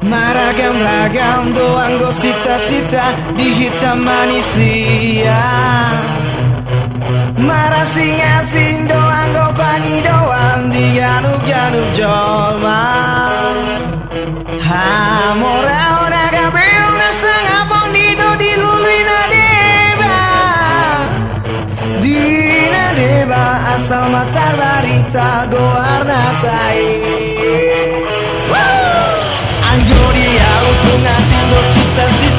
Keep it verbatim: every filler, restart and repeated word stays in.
Maragam-ragam do anggo sita-sita di hita manisia. Marasing-asing do anggo pangidoan di ganup-ganup jolma. Hamoraon na gabe na sangap on i do dilului na deba. Di na deba asal ma tarbarita goarna tahe. Anggo di ahu tung asing do sita-sita.